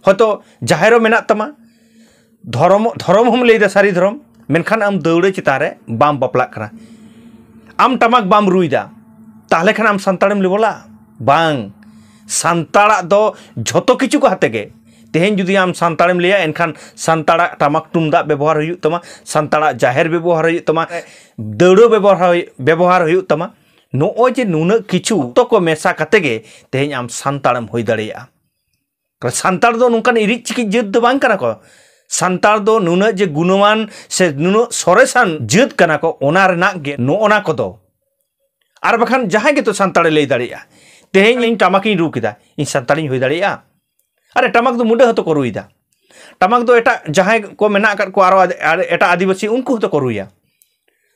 ᱦᱚᱭᱛᱳ ᱡᱟᱦᱮᱨ ᱦᱚᱸ ᱢᱮᱱᱟᱜ ᱛᱟᱢᱟ, ᱫᱷᱚᱨᱚᱢ, ᱫᱷᱚᱨᱚᱢ ᱦᱚᱸᱢ ᱞᱟᱹᱭᱫᱟ ᱥᱟᱹᱨᱤ ᱫᱷᱚᱨᱚᱢ, ᱢᱮᱱᱠᱷᱟᱱ ᱟᱢ ᱫᱟᱹᱣᱲᱟᱹ ᱪᱮᱛᱟᱱ ᱨᱮ ᱵᱟᱢ ᱵᱟᱯᱞᱟᱜ ᱠᱟᱱᱟ, ᱟᱢ ᱴᱟᱢᱟᱠ ᱵᱟᱢ ᱨᱩᱭᱫᱟ, ᱛᱟᱦᱞᱮ ᱠᱷᱟᱱ ᱟᱢ ᱥᱟᱱᱛᱟᱲᱮᱢ ᱞᱮᱵᱚᱞᱟ? ᱵᱟᱝ᱾ ᱥᱟᱱᱛᱟᱲᱟᱜ ᱫᱚ ᱡᱷᱚᱛᱚ ᱠᱤᱪᱷᱩ ᱠᱚ ᱟᱛᱮ ᱜᱮ᱾ ᱛᱮᱦᱮᱧ ᱡᱩᱫᱤ ᱟᱢ ᱥᱟᱱᱛᱟᱲᱮᱢ ᱞᱟᱹᱭᱟ, ᱮᱱᱠᱷᱟᱱ ᱥᱟᱱᱛᱟᱲᱟᱜ ᱴᱟᱢᱟᱠ ᱛᱩᱢᱫᱟᱜ ᱵᱮᱵᱚᱦᱟᱨ ᱦᱩᱭᱩᱜ ᱛᱟᱢᱟ, ᱥᱟᱱᱛᱟᱲᱟᱜ ᱡᱟᱦᱮᱨ ᱵᱮᱵᱚᱦᱟᱨ ᱦᱩᱭᱩᱜ ᱛᱟᱢᱟ, ᱫᱟᱹᱣᱲᱟᱹ ᱵᱮᱵᱚᱦᱟᱨ ᱦᱩᱭ-, ᱵᱮᱵᱚᱦᱟᱨ ᱦᱩᱭᱩᱜ ᱛᱟᱢᱟ᱾ ᱱᱚᱜᱼᱚᱭ ᱡᱮ ᱱᱩᱱᱟᱹᱜ ᱠᱤᱪᱷᱩ ᱡᱷᱚᱛᱚ ᱠᱚ ᱢᱮᱥᱟ ᱠᱟᱛᱮ ᱜᱮ ᱛᱮᱦᱮᱧ ᱟᱢ ᱥᱟᱱᱛᱟᱲᱮᱢ ᱦᱩᱭ ᱫᱟᱲᱮᱭᱟᱜᱼᱟ᱾ ᱥᱟᱱᱛᱟᱲ ᱫᱚ ᱱᱚᱝᱠᱟᱱ ᱤᱨᱤᱡ ᱪᱤᱠᱤᱡ ᱡᱟᱹᱛ ᱫᱚ ᱵᱟᱝ ᱠᱟᱱᱟ ᱠᱚ᱾ ᱥᱟᱱᱛᱟᱲ ᱫᱚ ᱱᱩᱱᱟᱹᱜ ᱡᱮ ᱜᱩᱱᱚᱢᱟᱱ ᱥᱮ ᱱᱩᱱᱟᱹᱜ ᱥᱚᱨᱮᱥᱟᱱ ᱡᱟᱹᱛ ᱠᱟᱱᱟ ᱠᱚ, ᱚᱱᱟ ᱨᱮᱱᱟᱜ ᱜᱮ ᱱᱚᱜᱼᱚ ᱱᱟ ᱠᱚᱫᱚ᱾ ᱟᱨ ᱵᱟᱠᱷᱟᱱ ᱡᱟᱦᱟᱸᱭ ᱜᱮᱛᱚ ᱥᱟᱱᱛᱟᱲᱮ ᱞᱟᱹᱭ ᱫᱟᱲᱮᱭᱟᱜᱼᱟ, "ᱛᱮᱦᱮᱧ ᱤᱧ ᱴᱟᱢᱟᱠᱤᱧ ᱨᱩ ᱠᱮᱫᱟ, ᱤᱧ ᱥᱟᱱᱛᱟᱲᱤᱧ ᱦᱩᱭ ᱫᱟᱲᱮᱭᱟᱜᱼᱟ?" ᱟᱨᱮ, ᱴᱟᱢᱟᱠ ᱫᱚ ᱢᱩᱰᱟᱹ ᱦᱚᱸᱛᱚ ᱠᱚ ᱨᱩᱭᱮᱫᱟ᱾ ᱴᱟᱢᱟᱠ ᱫᱚ ᱮᱴᱟᱜ ᱡᱟᱦᱟᱸᱭ ᱠᱚ ᱢᱮᱱᱟᱜ ᱟᱠᱟᱫ ᱠᱚᱣᱟ, ᱟᱨᱚ ᱟᱫ-, ᱟᱨ ᱮᱴᱟᱜ ᱟᱹᱫᱤᱵᱟᱹᱥᱤ, ᱩᱱᱠᱩ ᱦᱚᱸᱛᱚ ᱠᱚ ᱨᱩᱭᱟ᱾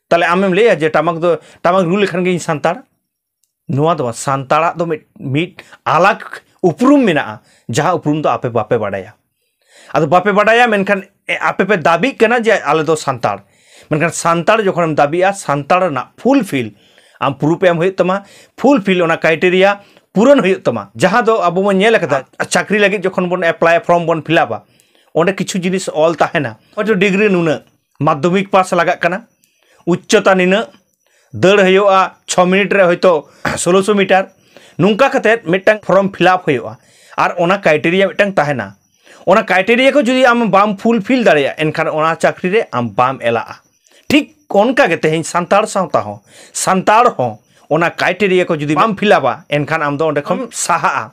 ᱛᱟᱦᱞᱮ ᱟᱢᱮᱢ ᱞᱟᱹᱭᱟ ᱡᱮ ᱴᱟᱢᱟᱠ ᱫᱚ, ᱴᱟᱢᱟᱠ ᱨᱩ ᱞᱮᱠᱷᱟᱱ ᱜᱮ ᱤᱧ ᱥᱟᱱᱛᱟᱲ? ᱱᱚᱣᱟ ᱫᱚ ᱵᱟᱝ, ᱥᱟᱱᱛᱟᱲᱟᱜ ᱫᱚ ᱢᱤᱫ, ᱢᱤᱫ ᱟᱞᱟᱜᱽ ᱩᱯᱨᱩᱢ ᱢᱮᱱᱟᱜᱼᱟ, ᱡᱟᱦᱟᱸ ᱩᱯᱨᱩᱢ ᱫᱚ ᱟᱯᱮ ᱵᱟᱯᱮ ᱵᱟᱰᱟᱭᱟ᱾ ᱟᱫᱚ ᱵᱟᱯᱮ ᱵᱟᱰᱟᱭᱟ, ᱢᱮᱱᱠᱷᱟᱱ ᱮ, ᱟᱯᱮ ᱯᱮ ᱫᱟᱹᱵᱤᱜ ᱠᱟᱱᱟ ᱡᱮ ᱟᱞᱮ ᱫᱚ ᱥᱟᱱᱛᱟᱲ᱾ ᱢᱮᱱᱠᱷᱟᱱ ᱥᱟᱱᱛᱟᱲ ᱡᱚᱠᱷᱚᱱᱮᱢ ᱫᱟᱹᱵᱤᱜᱼᱟ, ᱥᱟᱱᱛᱟᱲ ᱨᱮᱱᱟᱜ ᱯᱷᱩᱞᱯᱷᱤᱞ ᱟᱢ ᱯᱩᱨᱩᱯ ᱮᱢ ᱦᱩᱭᱩᱜ ᱛᱟᱢᱟ, ᱯᱷᱩᱞᱯᱷᱤᱞ ᱚᱱᱟ ᱠᱨᱟᱭᱴᱮᱨᱤᱭᱟ ᱯᱩᱨᱚᱱ ᱦᱩᱭᱩᱜ ᱛᱟᱢᱟ᱾ ᱡᱟᱦᱟᱸ ᱫᱚ ᱟᱵᱚ ᱵᱚᱱ ᱧᱮᱞ ᱟᱠᱟᱫᱟ, ᱪᱟᱹᱠᱨᱤ ᱞᱟᱹᱜᱤᱫ ᱡᱚᱠᱷᱚᱱ ᱵᱚᱱ ᱮᱯᱞᱟᱭᱟ, ᱯᱷᱚᱨᱢ ᱵᱚᱱ ᱯᱷᱤᱞᱟᱯᱟ, ᱚᱸᱰᱮ ᱠᱤᱪᱷᱩ ᱡᱤᱱᱤᱥ ᱚᱞ ᱛᱟᱦᱮᱱᱟ, ᱦᱚᱭᱛᱳ ᱰᱤᱜᱽᱨᱤ ᱱᱩᱱᱟᱹᱜ, ᱢᱟᱫᱽᱫᱷᱚᱢᱤᱠ ᱯᱟᱥ ᱞᱟᱜᱟᱜ ᱠᱟᱱᱟ, ᱩᱪᱪᱚᱛᱟ ᱱᱤᱱᱟᱹᱜ, ᱫᱟᱹᱲ ᱦᱩᱭᱩᱜᱼᱟ ᱪᱷᱚ ᱢᱤᱱᱤᱴ ᱨᱮ ᱦᱚᱭᱛᱳ ᱥᱳᱞᱳᱥᱚ ᱢᱤᱴᱟᱨ, ᱱᱚᱝᱠᱟ ᱠᱟᱛᱮᱫ ᱢᱤᱫᱴᱟᱝ ᱯᱷᱚᱨᱢ ᱯᱷᱤᱞᱟᱯ ᱦᱩᱭᱩᱜᱼᱟ᱾ ᱟᱨ ᱚᱱᱟ ᱠᱨᱟᱭᱴᱮᱨᱤᱭᱟ ᱢᱤᱫᱴᱟᱝ ᱛᱟᱦᱮᱱᱟ᱾ ᱚᱱᱟ ᱠᱨᱟᱭᱴᱮᱨᱤᱭᱟ ᱠᱚ ᱡᱩᱫᱤ ᱟᱢ ᱵᱟᱢ ᱯᱷᱩᱞᱯᱷᱤᱞ ᱫᱟᱲᱮᱭᱟᱜᱼᱟ, ᱮᱱᱠᱷᱟᱱ ᱚᱱᱟ ᱪᱟᱹᱠᱨᱤ ᱨᱮ ᱟᱢ ᱵᱟᱢ ᱮᱞᱟᱜᱼᱟ᱾ ᱴᱷᱤᱠ ᱚᱱᱠᱟ ᱜᱮ ᱛᱮᱦᱮᱧ ᱥᱟᱱᱛᱟᱲ ᱥᱟᱶᱛᱟ ᱦᱚᱸ, ᱥᱟᱱᱛᱟᱲ ᱦᱚᱸ ᱚᱱᱟ ᱠᱨᱟᱭᱴᱮᱨᱤᱭᱟ ᱠᱚ ᱡᱩᱫᱤ ᱵᱟᱢ ᱯᱷᱤᱞᱟᱯᱟ, ᱮᱱᱠᱷᱟᱱ ᱟᱢ ᱫᱚ ᱚᱸᱰᱮ ᱠᱷᱚᱱ ᱥᱟᱦᱟᱜᱼᱟ᱾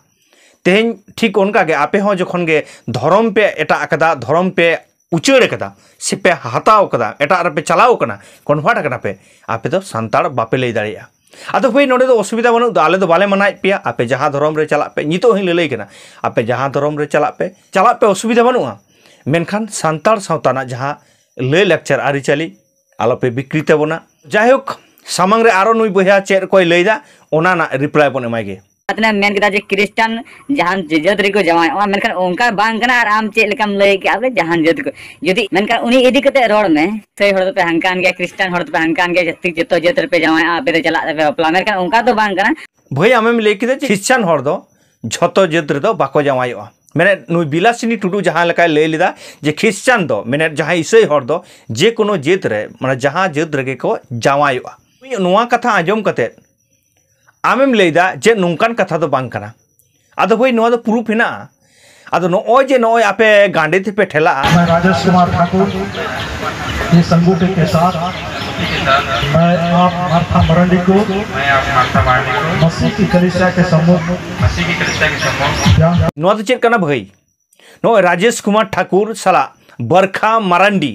ᱛᱮᱦᱮᱧ ᱴᱷᱤᱠ ᱚᱱᱠᱟ ᱜᱮ ᱟᱯᱮ ᱦᱚᱸ ᱡᱚᱠᱷᱚᱱ ᱜᱮ ᱫᱷᱚᱨᱚᱢ ᱯᱮ ᱮᱴᱟᱜ ᱟᱠᱟᱫᱟ, ᱫᱷᱚᱨᱚᱢ ᱯᱮ ᱩᱪᱟᱹᱲ ᱟᱠᱟᱫᱟ, ᱥᱮ ᱯᱮ ᱦᱟᱛᱟᱣ ᱟᱠᱟᱫᱟ, ᱮᱴᱟᱜ ᱨᱮᱯᱮ ᱪᱟᱞᱟᱣ ᱟᱠᱟᱱᱟ, ᱠᱚᱱᱵᱷᱟᱨᱴ ᱟᱠᱟᱱᱟ ᱯᱮ, ᱟᱯᱮ ᱫᱚ ᱥᱟᱱᱛᱟᱲ ᱵᱟᱯᱮ ᱞᱟᱹᱭ ᱫᱟᱲᱮᱭᱟᱜᱼᱟ᱾ ᱟᱫᱚ ᱦᱳᱭ, ᱱᱚᱰᱮ ᱫᱚ ᱚᱥᱩᱵᱤᱫᱷᱟ ᱵᱟᱹᱱᱩᱜ ᱫᱚ, ᱟᱞᱮ ᱫᱚ ᱵᱟᱞᱮ ᱢᱟᱱᱟᱭᱮᱫ ᱯᱮᱭᱟ, ᱟᱯᱮ ᱡᱟᱦᱟᱸ ᱫᱷᱚᱨᱚᱢ ᱨᱮ ᱪᱟᱞᱟᱜ ᱯᱮ, ᱱᱤᱛᱚᱜ ᱦᱚᱸᱧ ᱞᱟᱹᱞᱟᱹᱭ ᱠᱟᱱᱟ, ᱟᱯᱮ ᱡᱟᱦᱟᱸ ᱫᱷᱚᱨᱚᱢ ᱨᱮ ᱪᱟᱞᱟᱜ ᱯᱮ, ᱪᱟᱞᱟᱜ ᱯᱮ, ᱚᱥᱩᱵᱤᱫᱷᱟ ᱵᱟᱹᱱᱩᱜᱼᱟ᱾ ᱢᱮᱱᱠᱷᱟᱱ ᱥᱟᱱᱛᱟᱲ ᱥᱟᱶᱛᱟ ᱨᱮᱱᱟᱜ ᱡᱟᱦᱟᱸ ᱞᱟᱹᱭ ᱞᱟᱠᱪᱟᱨ ᱟᱹᱨᱤᱪᱟᱹᱞᱤ, ᱟᱞᱚᱯᱮ ᱵᱤᱠᱨᱤ ᱛᱟᱵᱚᱱᱟ᱾ ᱡᱟᱭᱦᱳᱠ, ᱥᱟᱢᱟᱝ ᱨᱮ ᱟᱨᱚ ᱱᱩᱭ ᱵᱚᱭᱦᱟ ᱪᱮᱫ ᱠᱚᱭ ᱞᱟᱹᱭᱫᱟ, ᱚᱱᱟ ᱨᱮᱱᱟᱜ ᱨᱤᱯᱞᱟᱭ ᱵᱚᱱ ᱮᱢᱟᱭ ᱜᱮ᱾ ᱟᱛᱱᱟ ᱢᱮᱱ ᱠᱮᱫᱟ ᱡᱮ ᱠᱷᱨᱤᱥᱴᱟᱱ ᱡᱟᱦᱟᱱ ᱡᱟᱹᱛ ᱨᱮᱠᱚ ᱡᱟᱶᱟᱭᱚᱜᱼᱟ, ᱢᱮᱱᱠᱷᱟᱱ ᱚᱱᱠᱟ ᱵᱟᱝ ᱠᱟᱱᱟ᱾ ᱟᱨ ᱟᱢ ᱪᱮᱫ ᱞᱮᱠᱟᱢ ᱞᱟᱹᱭ ᱠᱮᱜᱼᱟ ᱵᱚᱞᱮ ᱡᱟᱦᱟᱱ ᱡᱟᱹᱛ ᱠᱚ, ᱡᱩᱫᱤ ᱢᱮᱱᱠᱷᱟᱱ ᱩᱱᱤ ᱤᱫᱤ ᱠᱟᱛᱮ ᱨᱚᱲ ᱢᱮ, ᱥᱮᱭ ᱦᱚᱲ ᱫᱚᱯᱮ ᱦᱟᱱᱠᱟᱱ ᱜᱮᱭᱟ, ᱠᱷᱨᱤᱥᱴᱟᱱ ᱦᱚᱲ ᱫᱚᱯᱮ ᱦᱟᱱᱠᱟᱱ ᱜᱮᱭᱟ, ᱡᱟᱹᱥᱛᱤ ᱡᱚᱛᱚ ᱡᱟᱹᱛ ᱨᱮᱯᱮ ᱡᱟᱶᱟᱭᱚᱜᱼᱟ, ᱟᱯᱮ ᱫᱚ ᱪᱟᱞᱟᱜ ᱛᱟᱯᱮ ᱵᱟᱯᱞᱟ, ᱢᱮᱱᱠᱷᱟᱱ ᱚᱱᱠᱟ ᱫᱚ ᱵᱟᱝ ᱠᱟᱱᱟ᱾ ᱵᱷᱟᱹᱭ, ᱟᱢᱮᱢ ᱞᱟᱹᱭ ᱠᱮᱫᱟ ᱡᱮ ᱠᱷᱨᱤᱥᱴᱟᱱ ᱦᱚᱲ ᱫᱚ ᱡᱷᱚᱛᱚ ᱡᱟᱹᱛ ᱨᱮᱫᱚ ᱵᱟᱠᱚ ᱡᱟᱶᱟᱭᱚᱜᱼᱟ᱾ ᱢᱟᱱᱮ ᱱᱩᱭ ᱵᱤᱞᱟᱥᱤᱱᱤ ᱴᱩᱰᱩ ᱡᱟᱦᱟᱸ ᱞᱮᱠᱟᱭ ᱞᱟᱹᱭ ᱞᱮᱫᱟ ᱡᱮ ᱠᱷᱨᱤᱥᱴᱟᱱ ᱫᱚ, ᱢᱮᱱᱮᱫ ᱡᱟᱦᱟᱸᱭ ᱤᱥᱟᱹᱭ ᱦᱚᱲ ᱫᱚ ᱡᱮ ᱠᱳᱱᱳ ᱡᱟᱹᱛ ᱨᱮ, ᱢᱟᱱᱮ ᱡᱟᱦᱟᱸ ᱡᱟᱹᱛ ᱨᱮᱜᱮ ᱠᱚ ᱡᱟᱶᱟᱭᱚᱜᱼᱟ᱾ ᱱᱚᱣᱟ ᱠᱟᱛᱷᱟ ᱟᱸᱡᱚᱢ ᱠᱟᱛᱮ ᱟᱢᱮᱢ ᱞᱟᱹᱭᱫᱟ ᱡᱮ ᱱᱚᱝᱠᱟᱱ ᱠᱟᱛᱷᱟ ᱫᱚ ᱵᱟᱝ ᱠᱟᱱᱟ᱾ ᱟᱫᱚ ᱦᱳᱭ, ᱱᱚᱣᱟ ᱫᱚ ᱯᱨᱩᱯᱷ ᱦᱮᱱᱟᱜᱼᱟ᱾ ᱟᱫᱚ ᱱᱚᱜᱼᱚᱭ ᱡᱮ ᱱᱚᱜᱼᱚᱭ ᱟᱯᱮ ᱜᱟᱸᱰᱮ ᱛᱮᱯᱮ ᱴᱷᱮᱞᱟᱜᱼᱟ, मैं राजेश कुमार ठाकुर, इस अंगूठे के साथ मैं आप मार्था मरंडी को मैं आप मार्था मरंडी को मसीह की कलीसिया के सम्मुख मसीह की कलीसिया के सम्मुख क्या ᱱᱚᱣᱟ ᱫᱚ ᱪᱮᱫ ᱠᱟᱱᱟ ᱵᱷᱟᱹᱭ? ᱱᱚᱜᱼᱚᱭ ᱨᱟᱡᱮᱥ ᱠᱩᱢᱟᱨ ᱴᱷᱟᱠᱩᱨ ᱥᱟᱞᱟᱜ ᱵᱟᱨᱠᱷᱟ ᱢᱟᱨᱟᱱᱰᱤ,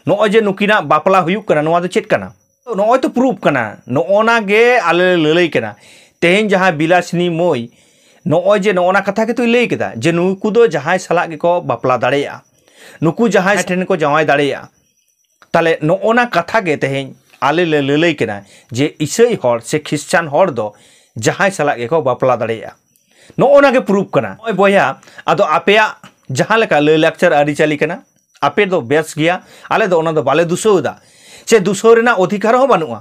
ᱱᱚᱜᱼᱚᱭ ᱡᱮ ᱱᱩᱠᱤᱱᱟᱜ ᱵᱟᱯᱞᱟ ᱦᱩᱭᱩᱜ ᱠᱟᱱᱟ, ᱱᱚᱣᱟ ᱫᱚ ᱪᱮᱫ ᱠᱟᱱᱟ? ᱱᱚᱜᱼᱚᱭ ᱛᱚ ᱯᱨᱩᱯᱷ ᱠᱟᱱᱟ᱾ ᱱᱚᱜᱼᱚ ᱱᱟ ᱜᱮ ᱟᱞᱮ ᱞᱮ ᱞᱟᱹᱞᱟᱹᱭ ᱠᱟᱱᱟ᱾ ᱛᱮᱦᱮᱧ ᱡᱟᱦᱟᱸ ᱵᱤᱞᱟᱥᱤᱱᱤ ᱢᱟᱹᱭ ᱱᱚᱜᱼᱚᱭ ᱡᱮ ᱱᱚᱜᱼᱚ ᱱᱟ ᱠᱟᱛᱷᱟ ᱜᱮᱛᱚᱭ ᱞᱟᱹᱭ ᱠᱮᱫᱟ ᱡᱮ ᱱᱩᱠᱩ ᱫᱚ ᱡᱟᱦᱟᱸᱭ ᱥᱟᱞᱟᱜ ᱜᱮᱠᱚ ᱵᱟᱯᱞᱟ ᱫᱟᱲᱮᱭᱟᱜᱼᱟ, ᱱᱩᱠᱩ ᱡᱟᱦᱟᱸᱭ ᱴᱷᱮᱱ ᱠᱚ ᱡᱟᱶᱟᱭ ᱫᱟᱲᱮᱭᱟᱜᱼᱟ᱾ ᱛᱟᱦᱞᱮ ᱱᱚᱜᱼᱚ ᱱᱟ ᱠᱟᱛᱷᱟ ᱜᱮ ᱛᱮᱦᱮᱧ ᱟᱞᱮ ᱞᱮ ᱞᱟᱹᱞᱟᱹᱭ ᱠᱟᱱᱟ ᱡᱮ ᱤᱥᱟᱹᱭ ᱦᱚᱲ ᱥᱮ ᱠᱷᱨᱤᱥᱪᱟᱱ ᱦᱚᱲ ᱫᱚ ᱡᱟᱦᱟᱸᱭ ᱥᱟᱞᱟᱜ ᱜᱮᱠᱚ ᱵᱟᱯᱞᱟ ᱫᱟᱲᱮᱭᱟᱜᱼᱟ᱾ ᱱᱚᱜᱼᱚ ᱱᱟ ᱜᱮ ᱯᱨᱩᱯᱷ ᱠᱟᱱᱟ᱾ ᱱᱚᱜᱼᱚᱭ ᱵᱚᱭᱦᱟ, ᱟᱫᱚ ᱟᱯᱮᱭᱟᱜ ᱡᱟᱦᱟᱸ ᱞᱮᱠᱟ ᱞᱟᱹᱭ ᱞᱟᱠᱪᱟᱨ ᱟᱹᱨᱤᱪᱟᱹᱞᱤ ᱠᱟᱱᱟ, ᱟᱯᱮ ᱫᱚ ᱵᱮᱥ ᱜᱮᱭᱟ, ᱟᱞᱮ ᱫᱚ ᱚᱱᱟ ᱫᱚ ᱵᱟᱞᱮ ᱫᱩᱥᱟᱹᱣ ᱮᱫᱟ, ᱥᱮ ᱫᱩᱥᱟᱹᱣ ᱨᱮᱱᱟᱜ ᱚᱫᱷᱤᱠᱟᱨ ᱦᱚᱸ ᱵᱟᱹᱱᱩᱜᱼᱟ᱾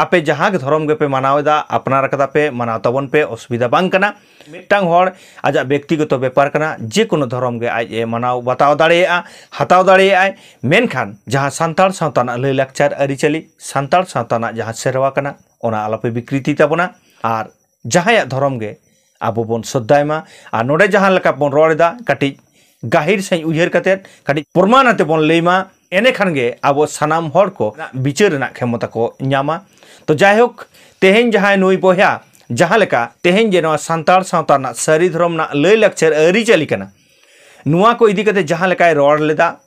ᱟᱯᱮ ᱡᱟᱦᱟᱸ ᱜᱮ ᱫᱷᱚᱨᱚᱢ ᱜᱮᱯᱮ ᱢᱟᱱᱟᱣ ᱮᱫᱟ, ᱟᱯᱱᱟᱨ ᱠᱟᱫᱟ ᱯᱮ, ᱢᱟᱱᱟᱣ ᱛᱟᱵᱚᱱ ᱯᱮ, ᱚᱥᱩᱵᱤᱫᱷᱟ ᱵᱟᱝ ᱠᱟᱱᱟ᱾ ᱢᱤᱫᱴᱟᱝ ᱦᱚᱲ ᱟᱡᱟᱜ ᱵᱮᱠᱛᱤᱜᱚᱛᱚ ᱵᱮᱯᱟᱨ ᱠᱟᱱᱟ, ᱡᱮ ᱠᱳᱱᱳ ᱫᱷᱚᱨᱚᱢ ᱜᱮ ᱟᱡ ᱮ ᱢᱟᱱᱟᱣ ᱵᱟᱛᱟᱣ ᱫᱟᱲᱮᱭᱟᱜᱼᱟ, ᱦᱟᱛᱟᱣ ᱫᱟᱲᱮᱭᱟᱜᱼᱟᱭ᱾ ᱢᱮᱱᱠᱷᱟᱱ ᱡᱟᱦᱟᱸ ᱥᱟᱱᱛᱟᱲ ᱥᱟᱶᱛᱟ ᱨᱮᱱᱟᱜ ᱞᱟᱹᱭᱼᱞᱟᱠᱪᱟᱨ ᱟᱹᱨᱤᱪᱟᱹᱞᱤ, ᱥᱟᱱᱛᱟᱲ ᱥᱟᱶᱛᱟ ᱨᱮᱱᱟᱜ ᱡᱟᱦᱟᱸ ᱥᱮᱨᱣᱟ ᱠᱟᱱᱟ, ᱚᱱᱟ ᱟᱞᱚᱯᱮ ᱵᱤᱠᱨᱤᱛᱤ ᱛᱟᱵᱚᱱᱟ᱾ ᱟᱨ ᱡᱟᱦᱟᱸᱭᱟᱜ ᱫᱷᱚᱨᱚᱢ ᱜᱮ ᱟᱵᱚ ᱵᱚᱱ ᱥᱨᱚᱫᱷᱟᱭ ᱢᱟ᱾ ᱟᱨ ᱱᱚᱰᱮ ᱡᱟᱦᱟᱸ ᱞᱮᱠᱟ ᱵᱚᱱ ᱨᱚᱲ ᱮᱫᱟ, ᱠᱟᱹᱴᱤᱡ ᱜᱟᱹᱦᱤᱨ ᱥᱟᱺᱦᱤᱡ ᱩᱭᱦᱟᱹᱨ ᱠᱟᱛᱮᱫ, ᱠᱟᱹᱴᱤᱡ ᱯᱨᱚᱢᱟᱱ ᱟᱛᱮ ᱵᱚᱱ ᱞᱟᱹᱭ ᱢᱟ, ᱮᱱᱮᱠᱷᱟᱱ ᱜᱮ ᱟᱵᱚ ᱥᱟᱱᱟᱢ ᱦᱚᱲ ᱠᱚ ᱵᱤᱪᱟᱹᱨ ᱨᱮᱱᱟᱜ ᱠᱷᱮᱢᱚᱛᱟ ᱠᱚ ᱧᱟᱢᱟ᱾ ᱛᱚ ᱡᱟᱭᱦᱳᱠ, ᱛᱮᱦᱮᱧ ᱡᱟᱦᱟᱸᱭ ᱱᱩᱭ ᱵᱚᱭᱦᱟ ᱡᱟᱦᱟᱸ ᱞᱮᱠᱟ ᱛᱮᱦᱮᱧ ᱡᱮ ᱱᱚᱣᱟ ᱥᱟᱱᱛᱟᱲ ᱥᱟᱶᱛᱟ ᱨᱮᱱᱟᱜ ᱥᱟᱹᱨᱤ ᱫᱷᱚᱨᱚᱢ ᱨᱮᱱᱟᱜ ᱞᱟᱹᱭ ᱞᱟᱠᱪᱟᱨ ᱟᱹᱨᱤᱪᱟᱹᱞᱤ ᱠᱟᱱᱟ, ᱱᱚᱣᱟ ᱠᱚ ᱤᱫᱤ ᱠᱟᱛᱮ ᱡᱟᱦᱟᱸ ᱞᱮᱠᱟᱭ ᱨᱚᱲ ᱞᱮᱫᱟ,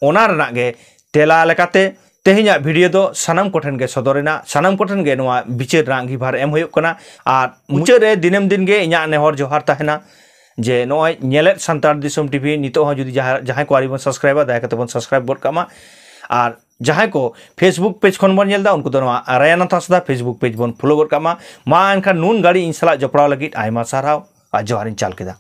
ᱚᱱᱟ ᱨᱮᱱᱟᱜ ᱜᱮ ᱛᱮᱞᱟ ᱞᱮᱠᱟᱛᱮ ᱛᱮᱦᱮᱧᱟᱜ ᱵᱷᱤᱰᱤᱭᱳ ᱫᱚ ᱥᱟᱱᱟᱢ ᱠᱚᱴᱷᱮᱱ ᱜᱮ ᱥᱚᱫᱚᱨ ᱮᱱᱟ, ᱥᱟᱱᱟᱢ ᱠᱚᱴᱷᱮᱱ ᱜᱮ ᱱᱚᱣᱟ ᱵᱤᱪᱟᱹᱨ ᱨᱮᱱᱟᱜ ᱟᱸᱜᱤᱵᱷᱟᱨ ᱮᱢ ᱦᱩᱭᱩᱜ ᱠᱟᱱᱟ᱾ ᱟᱨ ᱢᱩᱪᱟᱹᱫ ᱨᱮ ᱫᱤᱱᱟᱹᱢ ᱫᱤᱱ ᱜᱮ ᱤᱧᱟᱹᱜ ᱱᱮᱦᱚᱨ ᱡᱚᱦᱟᱨ ᱛᱟᱦᱮᱱᱟ ᱡᱮ ᱱᱚᱜᱼᱚᱭ ᱧᱮᱞᱮᱫ ᱥᱟᱱᱛᱟᱲ ᱫᱤᱥᱚᱢ ᱴᱤᱵᱷᱤ ᱱᱤᱛᱚᱜ ᱦᱚᱸ ᱡᱩᱫᱤ ᱡᱟᱦᱟᱸ, ᱡᱟᱦᱟᱸᱭ ᱠᱚ ᱟᱹᱣᱨᱤ ᱵᱚᱱ ᱥᱟᱵᱥᱠᱨᱟᱭᱤᱵᱟ, ᱫᱟᱭᱟ ᱠᱟᱛᱮ ᱵᱚᱱ ᱥᱟᱵᱥᱠᱨᱟᱭᱤᱵ ᱜᱚᱫ ᱠᱟᱜ ᱢᱟ᱾ ᱟᱨ ᱡᱟᱦᱟᱸᱭ ᱠᱚ Facebook ᱯᱮᱡᱽ ᱠᱷᱚᱱ ᱵᱚᱱ ᱧᱮᱞ ᱮᱫᱟ, ᱩᱱᱠᱩ ᱫᱚ ᱱᱚᱣᱟ ᱨᱟᱭᱟᱱᱟᱛᱷ ᱦᱟᱸᱥᱫᱟ Facebook ᱯᱮᱡᱽ ᱵᱚᱱ ᱯᱷᱚᱞᱳ ᱜᱚᱫ ᱠᱟᱜ ᱢᱟ᱾ ᱢᱟ ᱮᱱᱠᱷᱟᱱ ᱱᱩᱱ ᱜᱷᱟᱹᱲᱤᱡ ᱤᱧ ᱥᱟᱞᱟᱜ ᱡᱚᱯᱲᱟᱣ ᱞᱟᱹᱜᱤᱫ ᱟᱭᱢᱟ ᱥᱟᱨᱦᱟᱣ ᱟᱨ ᱡᱚᱦᱟᱨᱤᱧ ᱪᱟᱞ ᱠᱮᱫᱟ᱾